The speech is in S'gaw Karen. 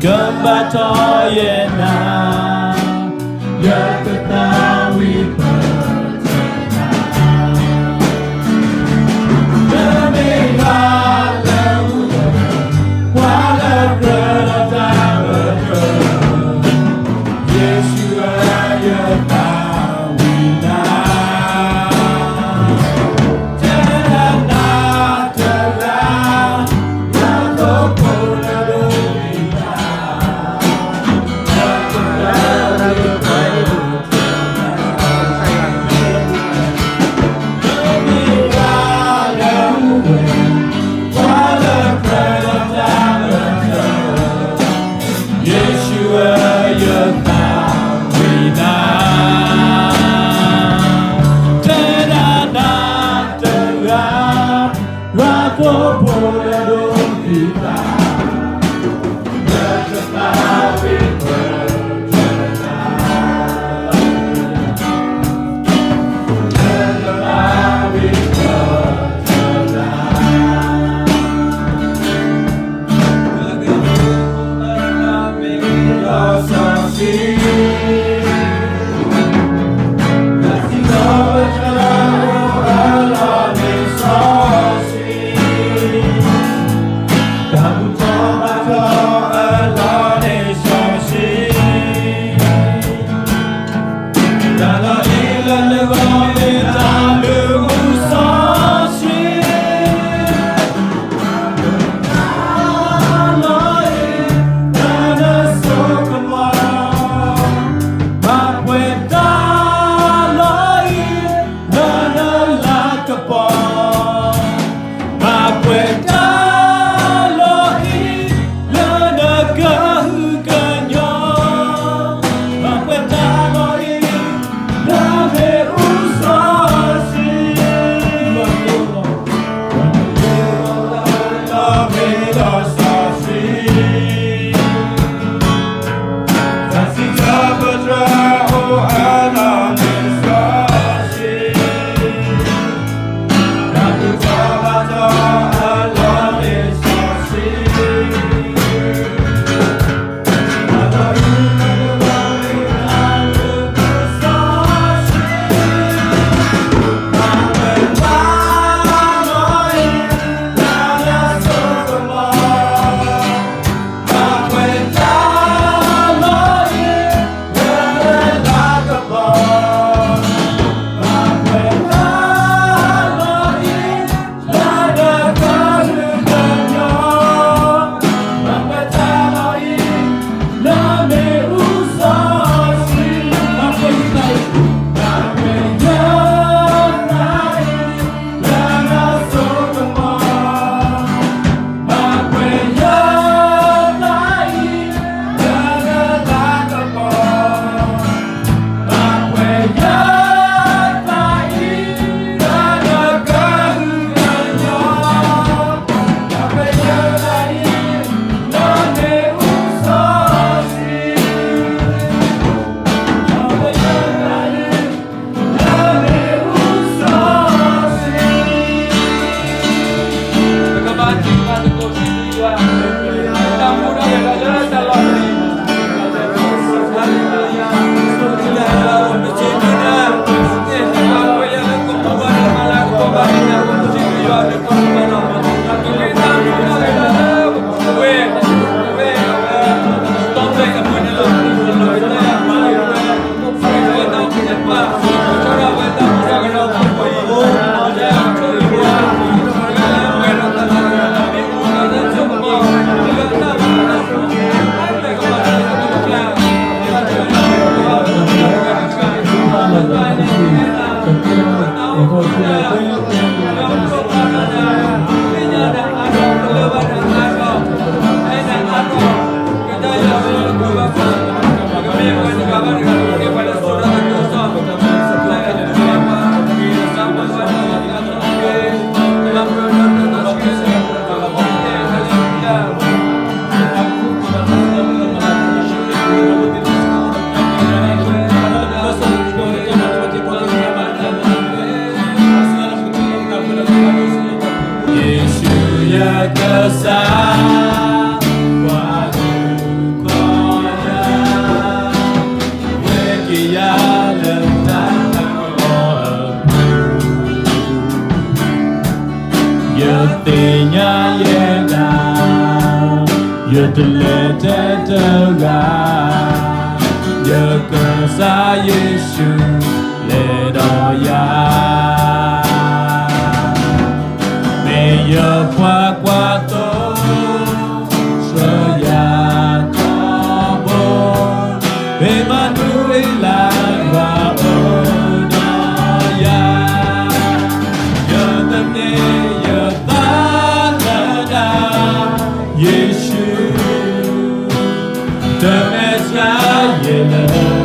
ကဘၣ်ထီၣ်ယဲၢ်နၤ, ယကသးဝံၣ်ပၢၢ်ထီၣ်နၤ, နမ့ၢ်ယွၤလၢမူဝဲ, ပှၤလၢကြၢးဒီးတၢ်အၢၣ်လီၤ, ယ့ၣ်ၡူးဧၢ ယသးဝံၣ်နၤ, တဲဒၣ်နၤတဂၤ ယ့ၣ်ၡူးဧၢ ယသးဝံၣ်နၤ, တဲဒၣ်နၤတဂၤ ယွၤဖိဖိလၢဒိးသံသး, ယသးဝံၣ်ပၢၢ်ထီၣ်နၤ, ယသးဝံၣ်ပၢၢ်ထီၣ်နၤ. တၢ်လီၢ်အံၤလၢနဂီၢ်မ့ၢ်တၢ်လုၢ်အုၣ်စီဆှံ, တၢ်လီၢ်အံၤလၢနစိကမီၤ, ဘၣ်ပှဲၤတၢ် လီၢ်အံၤ လၢနလၤကပီၤ, ဘၣ်ပှဲၤတၢ်လီၢ်အံၤ လၢနကဟုကညီၤ, ဘၣ်ပှဲၤတၢ်လီၢ်အံၤ လၢမ့ၣ်အူစီဆှံ, လၢမ့ၣ်အူစီဆှံ. ယ့ၣ်ၡူးယကစၢ်, ပှၤဒုး တလဲၤထဲတဂၤ, ယကစၢ်ယ့ၣ်ၡူးလဲၤဒီးယၤ, မ့ၢ်ယပှၤကွၢ်သိ ဆှၢယၤထီဘိ, မ့ၢ်မၤနူၤအ့လးယွၤအိၣ်ဒီးယၤ, ယသန့ၤယသးလၢဒၣ် ယ့ၣ်ၡူး, တမဲာ်ဆှးယဲၢ်လၢ